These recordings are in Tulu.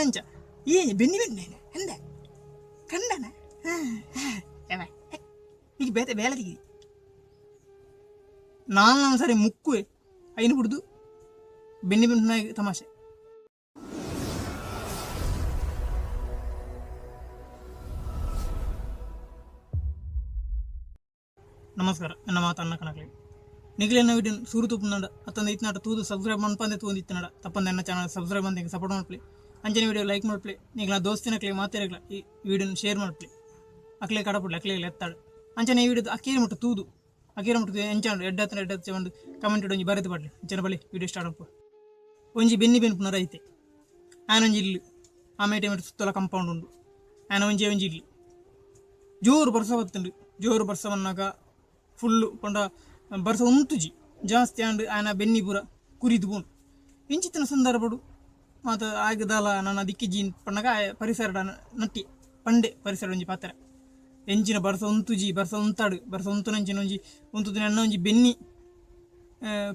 ಅಂಚ ಈ ಬೆನ್ನಿ ಬೆನ್ನಿ ಎಂದ ಕಂಡನ ಈಗ ಬೇತೆ ಬೇಲೆ ತೆಗಿ ನಾನು ಸರಿ ಮುಕ್ಕುವೆ ಐನು ಬಿಡ್ದು ಬೆನ್ನಿ ಬೆನ್ನ ತಮಾಷೆ. ನಮಸ್ಕಾರ, ನನ್ನ ಮಾತು ಅನ್ನ ಕಣಕ್ಲಿ ನಿಗಲಿನ ವಿಡಿಯೋ ಸೂರು ತುಪ್ಪನಾಡ ಅತ್ತಂದ ಇತ್ನಾಟ ತೂದು ಸಬ್ಸ್ಕ್ರೈಬ್ ಮನ್ಪಂದೆ ತೂಂದು ಇತ್ತನಾಡ ತಪ್ಪಂದ ಎನ್ನ ಚಾನಲ್ ಸಬ್ಸ್ಕ್ರೈಬ್ ಅಂತ ಸಪೋರ್ಟ್ ಮಾಡ್ಪ್ಲಿ. ಅಂಚನೆ ವಿಡಿಯೋ ಲೈಕ್ ಮಾಡ್ಪ್ಲಿ. ನಿಗಲ ದೋಸ್ತಿನಕ್ಲಿ ಮಾತಿರಗ್ಲ ಈ ವಿಡಿಯೋನ ಶೇರ್ ಮಾಡ್ಪ್ಲಿ. ಅಕ್ಲೆ ಕಡಪಡ್ಲಿ ಅಕ್ಲೆ ಎತ್ತಾಡು. ಅಂಚನೆ ಈ ವಿಡಿಯೋ ಅಕೇರಿ ಮುಟ್ಟು ತೂದು ಅಕೇರಿ ಮುಟ್ಟು ಎಂಚಾಂಡು ಎಡ್ಡತ್ತನ ಎಡ್ಡತ್ತ ಒಂದು ಕಮೆಂಟ್ ಒಂಜಿ ಬರೆದು ಪಡ್ಲಿ. ಅಂಚನೆ ಬಳಿ ವಿಡಿಯೋ ಸ್ಟಾರ್ಟ್ ಅಪ್ಪ. ಒಂಜಿ ಬೆನ್ನಿ ಬೆನ್ಪುನ ರೈತೆ ಆನೊಂಜಿ ಇಲ್ಲು ಆಮೇಟೆ ಮೇಟೆ ಸುತ್ತಲ ಕಂಪೌಂಡ್ ಉಂಡು. ಆನ ಒಂಜಿ ಒಂಜಿ ಇಲ್ಲು ಜೋರು ಬರ್ಸ ಬತ್ತುಂಡು. ಜೋರು ಬರ್ಸ ಬನ್ನಾಗ ಫುಲ್ಲು ಪಂಡ ಬರ್ಸ ಉಂತುಜಿ ಜಾಸ್ತಿ ಆಂಡ್ ಆನ ಬೆನ್ನಿ ಪೂರ ಕುರಿದು ಪೋಂಡು. ಇಂಚಿತ್ತಿನ ಸಂದರ್ಭಡು ಮಾತ ಆಗದಾಲ ನನ್ನ ದಿಕ್ಕಿಜಿ ಪಣ್ಣಗ ಪರಿಸರ ನಟ್ಟಿ ಪಂಡೆ ಪರಿಸರ ಒಂಜಿ ಪಾತ್ರ ಎಂಚಿನ ಬರ್ಸ ಉಂತುಜಿ ಬರ್ಸ ಉಂತಾಡು ಬರ್ಸ ಉಂತುನಂಚಿನ ಒಂಜಿ ಉಂತುದು ಎನ್ನ ಒಂಜಿ ಬೆನ್ನಿ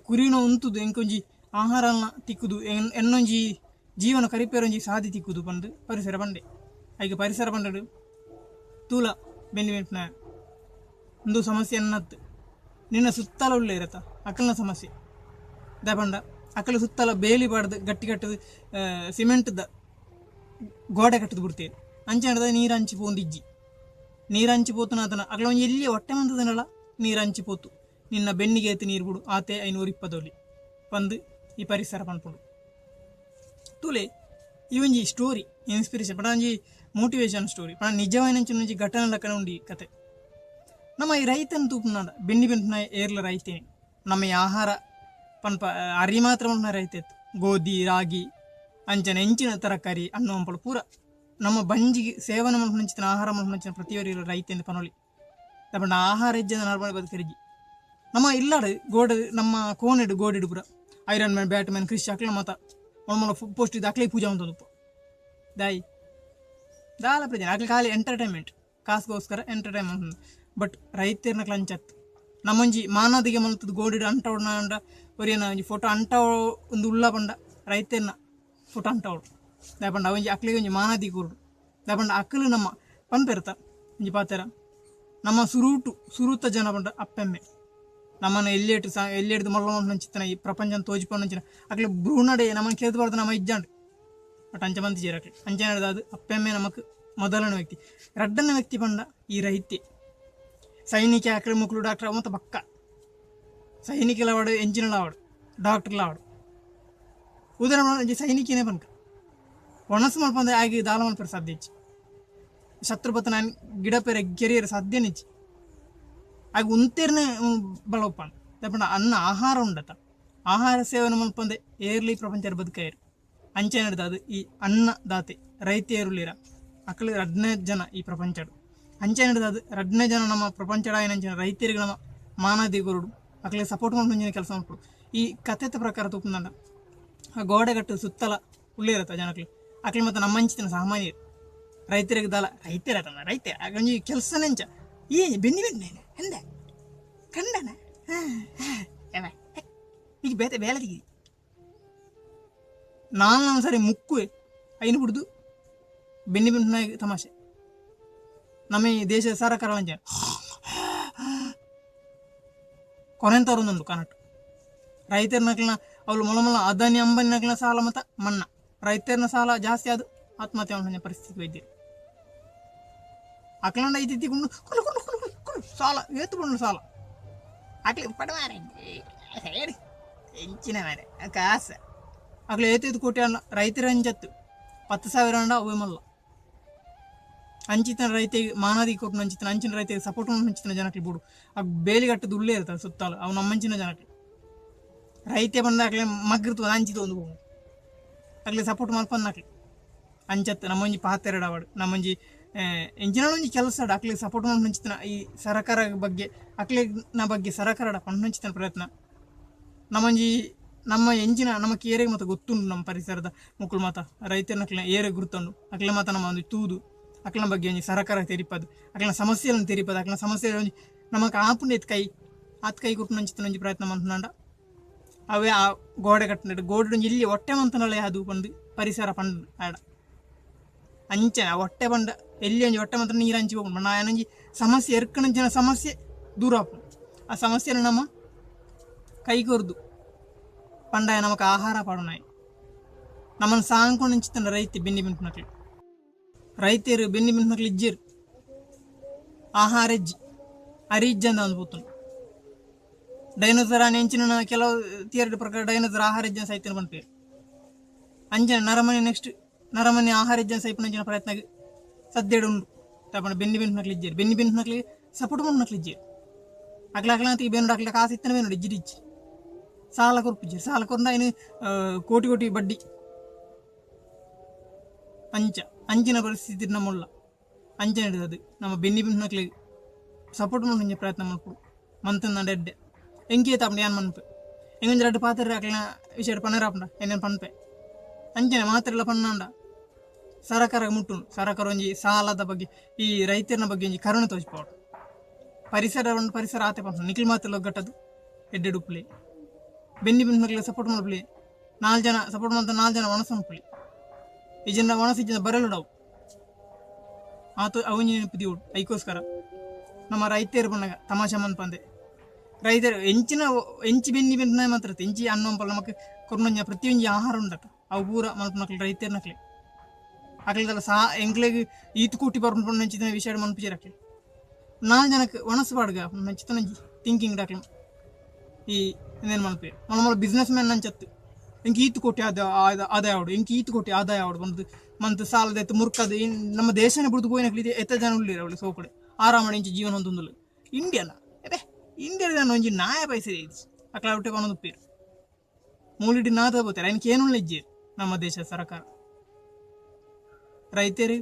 ಕುರಿನ ಉಂತುದು ಎಂಕೊಂಜಿ ಆಹಾರನ ತಿಕ್ಕುದು ಎನ್ನೊಂಜಿ ಜೀವನ ಕರಿಪೇರೊಂಜಿ ಸಾಧಿ ತಿಕ್ಕುದು ಪಂದು ಪರಿಸರ ಪಂಡೆ. ಐಗೆ ಪರಿಸರ ಪಂಡಡು ತೂಲ ಬೆನ್ನಿ ಬೆನ್ಪುನ ಒಂದು ಸಮಸ್ಯೆ ಅನ್ನತ್ತು ನಿನ್ನ ಸುತ್ತಲ ಉಳ್ಳ ಇರತ್ತ ಅಕಲ್ನ ಸಮಸ್ಯೆ ದಾಪಂಡ ಅಕಲ ಸುತ್ತಲ ಬೇಲಿ ಬಾಡ್ದು ಗಟ್ಟಿ ಕಟ್ಟದು ಸಿಮೆಂಟ್ದ ಗೋಡೆ ಕಟ್ಟದು ಬಿಡ್ತೇವೆ. ಅಂಚೆ ನೀರು ಹಂಚಿ ಪೋಂದಿಜ್ಜಿ ನೀರು ಹಂಚಿ ಪೋತುನ ಆತನ ಅಕಲ ಒಂಜಿ ಎಲ್ಲಿ ಹೊಟ್ಟೆ ಮಂತದನಲ್ಲ ನೀರು ಹಂಚಿ ಪೋತು ನಿನ್ನ ಬೆನ್ನಿಗೆ ಏತು ನೀರು ಬಿಡು ಆತೆ 520 ಪಂದು ಈ ಪರಿಸರ ಪನ್ಪುಂಡು. ತೂಲೆ ಈ ಒಂಜಿ ಸ್ಟೋರಿ ಇನ್ಸ್ಪಿರೇಷನ್ ಪಂಡ ಒಂಜಿ ಮೋಟಿವೇಶನ್ ಸ್ಟೋರಿ ಪಂಡ ನಿಜವಾಯಿನಂಚಿನ ಒಂಜಿ ಘಟನೆ ಲಕ್ಕನ ಉಂಡು ಈ ಕತೆ. ನಮ್ಮ ಈ ರೈತನ ತೂಪುನಾಡ ಬೆನ್ನಿ ಬೆನ್ಪುನ ಏರ್ಲ ರೈತೇನೆ ನಮ್ಮ ಈ ಆಹಾರ ಪನ್ಪ ಅರಿ ಮಾತ್ರ ಪನ್ಪುನ ರೈತೆ ಗೋಧಿ ರಾಗಿ ಅಂಚನೆ ಎಂಚಿನ ತರಕಾರಿ ಹಣ್ಣು ಹಂಪಲು ಪೂರ ನಮ್ಮ ಬಂಜಿಗೆ ಸೇವನೆ ಮಲ್ಪುನಂಚಿನ ಆಹಾರ ಮಲ್ಪುನಂಚಿನ ಪ್ರತಿಯೊರಿ ರೈತೆಂದು ಪನೊಲಿ. ಪಂಡ ಆಹಾರ ಇಜ್ಜಂದ ನಾರ್ಮಲ್ ಬದುಕರಿಜಿ. ನಮ್ಮ ಇಲ್ಲಾಡು ಗೋಡೆ ನಮ್ಮ ಕೋನೆಡು ಗೋಡೆಡು ಪೂರ ಐರನ್ ಮ್ಯಾನ್ ಬ್ಯಾಟ್ ಮ್ಯಾನ್ ಕ್ರಿಶ್ ಅಕ್ಲ ಮಾತ ಒಮ್ಮಲ ಪೋಸ್ಟ್ ಇದು ಅಕ್ಲೆ ಪೂಜೆ ಅಂತಂದು ದಾಯಿ ದಾಲ ಪ್ರಜೆ ಅಕ್ಲೆ ಖಾಲಿ ಎಂಟರ್ಟೈನ್ಮೆಂಟ್ ಕಾಸ್ಗೋಸ್ಕರ ಎಂಟರ್ಟೈನ್ಮೆಂಟ್. ಬಟ್ ರೈತರ್ನ ಕ್ಲಂಚತ್ ನಮ್ಮೊಂಜಿ ಮಾನದಿಗೆ ಮಲ್ತದ ಗೋಡಿಡು ಅಂಟವಡ ಅಂಡ ಒರಿಯನ ಒಂಜಿ ಫೋಟೋ ಅಂಟ ಒಂದು ಉಲ್ಲ ಪಂಡ ರೈತರ್ನ ಫೋಟೋ ಅಂಟವಡು ದಾಯಪಂಡ ಒಂಜಿ ಅಕ್ಲಿಗೆ ಒಂಜಿ ಮಾನದಿ ಕೂರುಡು. ದಾಯಪಂಡ ಅಕ್ಕಲು ನಮ್ಮ ಪನ್ಪೆರ್ತ ಒಂಜಿ ಪಾತೆರ ನಮ್ಮ ಸುರೂಟು ಸುರೂತ ಜನ ಪಂಡ ಅಪ್ಪೆಮ್ಮೆ ನಮ್ಮನ್ನು ಎಲ್ಲೇಟು ಸಾ ಎಲ್ಲೇಡ್ದು ಮಲ್ಲ ನಂಚಿತ್ತನ ಈ ಪ್ರಪಂಚನ ತೋಜಿಪೊಂಡು ಅಕ್ಲೆ ಭ್ರೂಣಡೆ ನಮ್ಮನ್ನು ಕೇಳ್ದು ಬಾರ್ದು ನಮ್ಮ ಇಜ್ಜಾಂಡು. ಬಟ್ ಅಂಚ ಬಂದು ಅಕ್ಲೆ ಅಂಚೆ ಅದು ಅಪ್ಪೆಮ್ಮೆ ನಮಕ್ ಮೊದಲನೇ ವ್ಯಕ್ತಿ. ರಡ್ಡನೇ ವ್ಯಕ್ತಿ ಪಂಡ ಈ ರೈತೆ. ಸೈನಿಕ ಅಕ್ಲೆ ಮುಕ್ಲು ಡಾಕ್ಟರ್ ಮತ್ತು ಬಕ್ಕ ಸೈನಿಕಲವಾಡು ಎಂಜಿನಿಯರ್ ಡಾಕ್ಟರ್ ಲಾವಡು ಉದಾಹರಣೆ ಸೈನಿಕನೇ ಪನ್ಕ ಒಣಸು ಮಲ್ಪಂದೆ ಆಗಿ ದಾಲ ಮಲ್ಪರೆ ಸಾಧ್ಯ ಇಜ್ಜಿ. ಶತ್ರುಪತ ನಾನು ಗಿಡ ಪೇರೆ ಕೆರಿಯರ್ ಸಾಧ್ಯನೇ ಇಜ್ಜಿ. ಆಗ ಉಂತೇರ್ನೆ ಬಳವಪ್ಪಣ ದಪ್ಪಣ ಅನ್ನ ಆಹಾರ ಉಂಡತ ಆಹಾರ ಸೇವನೆ ಮಲ್ಪಂದೆ ಏರ್ಲಿ ಪ್ರಪಂಚ ಬದುಕಾಯರು. ಅಂಚೆ ನಡ್ದ ಅದು ಈ ಅನ್ನ ದಾತೆ ರೈತೆಯರುಲಿರ ಅಕ್ಕಲು ರಡ್ನೇ ಜನ ಈ ಪ್ರಪಂಚಡು. ಅಂಚೆ ನಡ್ದ ಅದು ರಡ್ನೇ ಜನ ನಮ್ಮ ಪ್ರಪಂಚಡ ಏನಂಚಿನ ರೈತರಿಗೆ ನಮ್ಮ ಮಾನದಿ ಗುರುಡು ಅಕ್ಲೆ ಸಪೋರ್ಟ್ ಮಾಡ್ಕೊಂಡು ಕೆಲಸ ಮಾಡ್ಕೊಡು. ಈ ಕಥೆತ ಪ್ರಕಾರ ತೂಪುಂದಂಡ ಆ ಗೋಡೆಗಟ್ಟು ಸುತ್ತಲ ಉಳ್ಳಿರತ್ತ ಜನಕ್ಲು ಅಕ್ಲೆ ಮತ್ತು ನಮ್ಮಂಚಿನ ಸಾಮಾನ್ಯರು ರೈತರಿಗೆ ದಾಲ ರೈತರ ರೈತೆ ಒಂಜಿ ಕೆಲಸನೆಂಚ ಈ ಬೆನ್ನಿ ಬೆನ್ನಿ ಎಂದ ಕಂಡನ ಈಗ ಬೇತೆ ಬೇಲೆ ತೆಗಿ ನಾನು ಸರಿ ಮುಕ್ಕುವೆ ಐನು ಬಿಡ್ದು ಬೆನ್ನಿ ಬೆನ್ನ ತಮಾಷೆ. ನಮ್ಮ ಈ ದೇಶದ ಸರಕಾರ ಅಂಚ ಕೊನೆಂತವರೊಂದುಂಡು ಕನಟ್ ರೈತರನಕ್ಲನ ಅವಳು ಮೊಲ ಮೊಲ ಅದಾನಿ ಅಂಬಾನಿ ನಕ್ಲಿನ ಸಾಲ ಮತ್ತ ಮನ್ನಾ ರೈತರನ ಸಾಲ ಜಾಸ್ತಿ ಅದು ಆತ್ಮಹತ್ಯೆ ಮಾಡ್ಕೊಂಡ ಪರಿಸ್ಥಿತಿ ವೈದ್ಯರು ಅಕ್ಲಂಡ ಐತಿ ಕುಂಡು ಕುಲು ಕುಲು ಕುಲು ಕುಲು ಸಾಲ ಏತು ಬಂಡು ಸಾಲ ಅಕ್ಲಿ ಪಡವಾರೆ ಹೇಳಿ ಎಂಚಿನ ಮಾರೆ ಕಾಸ ಅಕ್ಲೆ ಏತು ಏತು ಕೋಟಿ ಅಣ್ಣ ರೈತರ ಅಂಚತ್ತು 10,000 ಅಂಡ ಅವೇ ಮಲ್ಲ ಅಂಚಿತನ ರೈತಿಗೆ ಮಾನಾದಿ ಕೊಟ್ಟು ಅಂಚಿತನ ಅಂಚಿನ ರೈತಿಗೆ ಸಪೋರ್ಟ್ ಹಂಚಿತನ ಜನಕ್ಕೆ ಬಿಡು. ಆ ಬೇಲಿ ಕಟ್ಟದು ಉಳ್ಳೇ ಇರ್ತಾರೆ ಸುತ್ತಲ ಅವು ನಮ್ಮಂಚಿನ ಜನಕ್ಕೆ ರೈತೆ ಬಂದ ಅಕ್ಲೆ ಮಗ್ರಿತು ಅಂಚಿತ ಒಂದು ಹೋಗು ಅಕ್ಲೆ ಸಪೋರ್ಟ್ ಮಲ್ಪಂದ ಅಕ್ಲೆ ಅಂಚತ್ತು ನಮ್ಮೊಂಜಿ ಪಾತೆರಡು ಅವಡು ನಮ್ಮೊಂಜಿ ಎಂಚಿನ ಒಂಜಿ ಕೆಲಸ ಅಕ್ಲೆ ಸಪೋರ್ಟ್ ಹಂಚಿತನ ಈ ಸರಕಾರ ಬಗ್ಗೆ ಅಕ್ಲೆನ ಬಗ್ಗೆ ಸರಕಾರ ಪಂಡು ಪ್ರಯತ್ನ ನಮ್ಮೊಂಜಿ ನಮ್ಮ ಎಂಜಿನ ನಮ್ಮ ಏರಿಗೆ ಮತ್ತು ಗೊತ್ತುಂಟು ನಮ್ಮ ಪರಿಸರದ ಮುಕ್ಕಳು ಮಾತ ರೈತರನ್ನ ಏರೆ ಗುರುತುಂಡು ಅಕ್ಲೆ ಮಾತ ನಮ್ಮ ಒಂದು ತೂದು ಅಕ್ಲನ ಬಗ್ಗೆ ಒಂಜಿ ಸರಕಾರ ತೆರಿಪದು ಅಕ್ಲನ ಸಮಸ್ಯೆಗಳನ್ನು ತೆರಿಪದು ಅಕ್ಲನ ಸಮಸ್ಯೆ ಒಂಜಿ ನಮಕ್ ಆಪುಂಡು ಎತ್ ಕೈ ಆತ್ ಕೈ ಕೊಟ್ಟು ನಂಚಿತನ ಒಂಜಿ ಪ್ರಯತ್ನ ಮಂತುಂಡ ಅವೇ ಆ ಗೋಡೆ ಕಟ್ಟಿನಡು ಗೋಡೆ ಒಂಜಿ ಇಲ್ಲಿ ಹೊಟ್ಟೆ ಮಂತನಳೆ ಅದು ಪಂದು ಪರಿಸರ ಪಂಡು ಆಡ. ಅಂಚನೆ ಹೊಟ್ಟೆ ಪಂಡ ಎಲ್ಲಿ ಒಂಜಿ ಹೊಟ್ಟೆ ಮಾತ್ರ ನೀರು ಹಂಚಿ ಹೋಗ್ಬೋದು. ನಾನೊಂಜಿ ಸಮಸ್ಯೆ ಎರ್ಕಣಂಚಿನ ಸಮಸ್ಯೆ ದೂರ ಆಪುಂಡು. ಆ ಸಮಸ್ಯೆನ ನಮ್ಮ ಕೈ ಕೊರ್ದು ಪಂಡ ನಮಕ್ ಆಹಾರ ಪಾಡುನಾಯಿ ನಮ್ಮನ್ನು ಸಾಂಕೊಂಡು ಅಂಚಿತ್ತಂಡ ರೈತೆ ಬೆನ್ನಿ ಬೆನ್ಪುನಕ್ಲು ರೈತೆರು ಬೆನ್ನಿ ಬೆನ್ಪುನಕ್ಲು ಇಜ್ಜೆರ್ ಆಹಾರ ಇಜ್ಜಿ ಅರಿ ಇಜ್ಜಂದ ಒಂದು ಪೋತುಂಡು. ಡೈನೋಸರ್ ಆನೆ ಎಂಚಿನ ಕೆಲವು ಥಿಯರಿ ಪ್ರಕಾರ ಡೈನೋಸರ್ ಆಹಾರ ಇಜ್ಜಂದ ಸೈತನ ಪನ್ಪೆರ್. ಅಂಚನೆ ನರಮನಿ ನೆಕ್ಸ್ಟ್ ನರಮನಿ ಆಹಾರ ಇಜ್ಜಂದ ಸೈಪುನಂಚಿನ ಪ್ರಯತ್ನ ಸದ್ಯಡ್ ಉಂಡು. ತಪಣ ಬೆನ್ನಿ ಬೆನ್ಪುನಕ್ಲು ಇಜ್ಜೆರ್ ಬೆನ್ನಿ ಬೆನ್ಪುನಕ್ಲು ಸಪೋರ್ಟ್ ಮನ್ಪುನಕ್ಲು ಇಜ್ಜೆರ್. ಅಕ್ಲ ಅಕ್ಲ ಬೆನ್ನುಡು ಅಕ್ಲ ಕಾಸು ಇತ್ತನ ಬೆನ್ನುಡು ಇಜ್ಜಿಡ್ ಇಜ್ಜಿ ಸಾಲ ಕೊರ್ಪುಜೆರ್. ಸಾಲ ಕೊರ್ಂಡ ಐನ್ ಕೋಟಿ ಕೋಟಿ ಬಡ್ಡಿ. ಅಂಚ ಅಂಚಿನ ಪರಿಸ್ಥಿತಿ ನಮ್ಮುಲ್ಲ. ಅಂಚನೆ ಅದು ನಮ್ಮ ಬೆನ್ನಿ ಬೆನ್ಪುನಕ್ಲೆಗ್ ಸಪೋರ್ಟ್ ಮನ್ಪುನ ಪ್ರಯತ್ನ ಮನ್ಪೊಡು ಮಂತಂದಾಂಡ ಎಡ್ಡೆ. ಎಂಕೇತ್ ಆಪುಂಡು ಯಾನ್ ಮನ್ಪೆ ಎಂಕೊಂಜಿ ರಡ್ಡ್ ಪಾತೆರ ಅಕ್ಲೆನ ವಿಷಯಡ್ ಪನರ ಆಪುಂಡ ಎನ್ನೇನ್ ಪನ್ಪೆ. ಅಂಚನೆ ಮಾತೆರ್ಲ ಪನ್ನಾಂಡ ಸರಕಾರ ಮುಟ್ಟುಂಡು. ಸರಕಾರ ಒಂಜಿ ಸಾಲದ ಬಗ್ಗೆ ಈ ರೈತೆರ್ನ ಬಗ್ಗೆ ಒಂಜಿ ಕರುಣೆ ತೋಜಿಪಾವೊಡು. ಪರಿಸರ ಉಂಡು ಪರಿಸರ ಆತೆ ಪನ್ಪುಂಡು ನಿಕುಲು ಮಾತೆರ್ಲ ಒಗ್ಗಟ್ಟದು ಎಡ್ಡೆಡ್ ಉಪ್ಪುಲೆ ಬೆನ್ನಿ ಬೆನ್ಪುನಕ್ಲೆಗ್ ಸಪೋರ್ಟ್ ಮನ್ಪುಲೆ. ನಾಲ್ ಜನ ಸಪೋರ್ಟ್ ಮಲ್ತ ನಾಲ್ ಜನ ವಣಸ್ ಮನ್ಪುಲೆ. ಇಜ್ಜಿಂಡ ವಣಸ್ ಇಜ್ಜಿಂಡ ಬರಲುಡವು ಆತು ಅವೊಂಜಿ ನೆನಪು ದೀವೊಡು. ಐಕೋಸ್ಕರ ನಮ್ಮ ರೈತೆರ್ ಪನ್ನಗ ತಮಾಷೆ ಮನ್ಪಂದೆ ರೈತರು ಎಂಚಿನ ಎಂಚಿ ಬೆನ್ನಿ ಬೆನ್ಪುನ ಮಾತ್ರ ಎಂಚಿ ಅನ್ನ ನಮಕ್ ಕೊರ್ನೊಂಜಿ ಪ್ರತಿಯೊಂಜಿ ಆಹಾರ ಉಂಡತ ಅವು ಪೂರ ಮನ್ಪುನಕ್ಲು ರೈತೆರ್ನಕ್ಲೆ. ಅಕ್ಲೆದಲ್ಲ ಸಾ ಎಂಕ್ಲೆಗ್ ಈತ್ ಕೋಟಿ ಬರ್ಪುನಂಚಿನ ವಿಷಯ ಮನ್ಪುಜೆರ್ ಅಕ್ಲೆ. ನಾಲ್ ಜನಕ್ ವಣಸ್ ಪಾಡ್ಗ ನಂಚಿತನಂಜಿ ಥಿಂಕಿಂಗ್ ಅಕ್ಲೆ ಈ ಇಂದೆನ್ ಮನ್ಪುವೆರ್. ಮಲ್ಲ ಮಲ್ಲ ಬಿಸ್ನೆಸ್ ಮ್ಯಾನ್ ನಂಚತ್ ಎಂಕ್ ಈತ್ ಕೋಟಿ ಆದಾಯ ಆದಾಯ ಆವೊಡು ಎಂಕ್ ಈತ್ ಕೋಟಿ ಆದಾಯ ಆವೊಡು ಪಂದ್ ಮಂತ್ ಸಾಲ ದೆತ್ತ್ ಮುರ್ಕದ್ ನಮ್ಮ ದೇಶನೇ ಬುಡ್ದು ಪೋಯಿನಕ್ಲು ಎತ್ತ ಜನ ಉಲ್ಲೆರ್ ಅವ್ಲು ಸೋಕುಡೆ ಆರಾಮಡ್ ಇಂಚ ಜೀವನ ಹೊಂದೊಂದುಲ್ಲೆರ್. ಇಂಡಿಯಾನ ಎಬೆ ಇಂಡಿಯಾದ ಒಂಜಿ ನಾಯ ಪೈಸೆ ಇಜ್ಜಿ ಅಕ್ಲ ಒಟ್ಟೆ ಪನೊಂದುಪ್ಪೆರ್. ಮೂಲಿಡ್ ನಾತ ಪೋತೆರ್ ಐನ್ ಕೇನುಳ್ಳ ಇಜ್ಜೆರ್ ನಮ್ಮ ದೇಶದ ಸರ್ಕಾರ. ರೈತೆರ್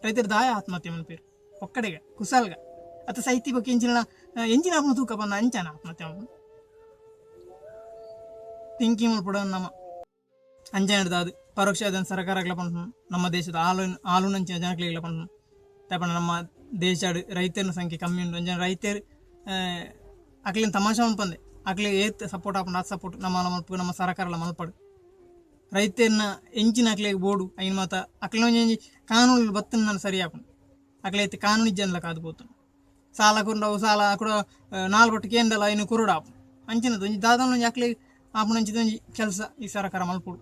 ರೈತೆರ್ ದಾಯ ಆತ್ಮಹತ್ಯೆ ಮನ್ಪೆರ್ ಒಕ್ಕಡೆಗ ಕುಸಲ್ಗ ಅತ್ತ ಸೈತಿ ಬೊಕ್ಕ ಎಂಚಿನ ಎಂಚಿನ ಆಪುಂಡು ತೂಕ ಪಂದ್ ಅಂಚನ ಆತ್ಮಹತ್ಯೆ ಮನ್ಪುನು. ಥಿಂಕಿಂಗ್ ಮಲ್ಪೊಡು ನಮ್ಮ ಅಂಚನೆ ದಾದ ಪರೋಕ್ಷ ಸರ್ಕಾರಗ್ಲ ಪನ್ಪುನು ನಮ್ಮ ದೇಶದ ಆಳು ಆಳುನಂಚಿನ ಜನಕ್ಲೆಗ್ಲ ಪನ್ಪುನು. ದಾಯೆ ನಮ್ಮ ದೇಶಡ್ ರೈತೆರ್ನ ಸಂಖ್ಯೆ ಕಮ್ಮಿ ಉಂಡು. ಅಂಚನೆ ರೈತೆರ್ ಅಕ್ಲೆನ್ ತಮಾಷೆ ಮನ್ಪಂದೆ ಅಕ್ಲೆಗ್ ಏತ್ ಸಪೋರ್ಟ್ ಆಪುಂಡು ಆತ್ ಸಪೋರ್ಟ್ ನಮಲ ಮಲ್ಪು ನಮ್ಮ ಸರ್ಕಾರಲ ಮಲ್ಪಡ್. ರೈತೆರ್ನ ಎಂಚಿನ ಅಕ್ಲೆಗ್ ಬೋಡು ಐನ್ ಮಾತ ಅಕ್ಲೆನ ಒಂಜಿ ಕಾನೂನು ಬತ್ತುಂಡ ಸರಿ ಆಪುಂಡು. ಅಕ್ಲೆ ಇತ್ತೆ ಕಾನೂನು ಇಜ್ಜಂದ್ಲ ಕಾದ್ ಪೋತುಂಡು. ಸಾಲ ಕೊರ್ಂಡ ಅವು ಸಾಲ ಕುಡ ನಾಲ್ ಪಟ್ಟ ಕೇಂಡಲ ಐನ್ ಕೊರೊಡು ಆಪುಂಡು. ಅಂಚಿನದು ಒಂಜಿ ದಾದನ ಒಂಜಿ ಅಕ್ಲೆಗ್ ಆಪುನಂಚಿನ ಒಂಜಿ ಕೆಲಸ ಈ ಸರ್ಕಾರ ಮಲ್ಪೊಡು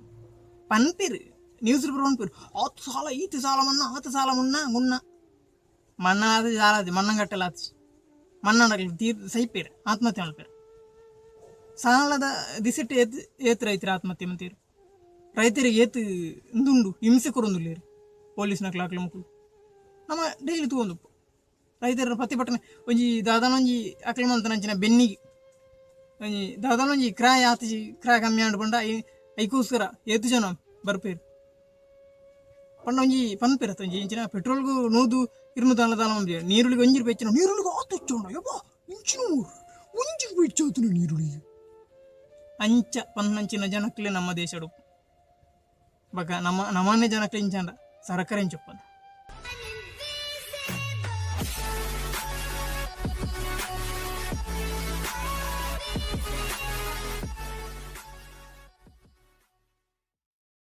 ಪನ್ಪೆರ್. ನ್ಯೂಸ್ ಪೂರ ಪನ್ಪೆರ್ ಆತ್ ಸಾಲ ಈತ್ ಸಾಲ ಮನ್ನಾ ಆತ್ ಸಾಲ ಮುನ್ನಾ ಮುನ್ನಾ ಮನ್ನಾ ಆದ್ ದಾಲಾಜಿ ಮನ್ನಂಗಟ್ಟೆಲ ಆತ್ಜಿ ಮನ್ನಂಡ ಅಕ್ಲ್ ತೀರ್ ಸೈಪೆರ್ ಆತ್ಮಹತ್ಯೆ ಮಲ್ಪೆರ್. ಸಾಲದ ದಿಸೆಟ್ ಏತ್ ಏತ್ ರೈತೆರ್ ಆತ್ಮಹತ್ಯೆ ಮಲ್ತೆರ್. ರೈತೆರೆಗ್ ಏತ್ ಉಂದುಂಡು ಹಿಂಸೆ ಕೊರೊಂದುಲ್ಲೆರ್ ಪೊಲೀಸ್ನಕ್ಲು ಅಕ್ಲು ಮೊಕುಲು ನಮ ಡೈಲಿ ತೂವೊಂದುಪ್ಪ. ರೈತೆರ್ನ ಪ್ರತಿಭಟನೆ ಒಂಜಿ ದಾದನ ಒಂಜಿ ಅಕ್ಲು ಮಲ್ತನಂಚಿನ ಬೆನ್ನಿಗ್ ಒಂಜಿ ದಾದನ ಒಂಜಿ ಕ್ರಾಯ ಆತಿಜಿ ಕ್ರಾಯ ಕಮ್ಮಿ ಆಂಡ್ ಪಂಡ ಐಕೋಸ್ಕರ ಏತ್ ಜನ ಬರ್ಪೆರ್ ಪಂಡ ಒಂಜಿ ಪನ್ಪೆರ್ ಅತ್ತ ಒಂಜಿ ಇಂಚಿನ ಪೆಟ್ರೋಲ್ಗ್ ನೂದು ಇರ್ನೂದು ದಾಲ ದಾಲ ಮನ್ಪುಜೆರ್. ನೀರುಳ್ಳಿಗ್ ಒಂಜಿ ರೂಪಾಯಿ ಹೆಚ್ಚಿನ ನೀರುಳ್ಳಿಗ್ ಆತ್ ಹೆಚ್ಚ ಉಂಡ ಯಬ್ಬಾ ಇಂಚಿನ ಒಂಜಿ ರೂಪಾಯಿ ಹೆಚ್ಚ ಆತುಂಡ ನೀರುಳ್ಳಿಗ್ ಅಂಚ ಪನ್ನಂಚಿನ ಜನಕ್ಲೆ ನಮ್ಮ ದೇಶಡ್ ಬೊಕ ನಮ್ಮ ನಮನೆ ಜನಕ್ಲೆ ಇಂಚಾಂಡ ಸರ್ಕಾರ ಎಂಚ ಉಪ್ಪಂದ್.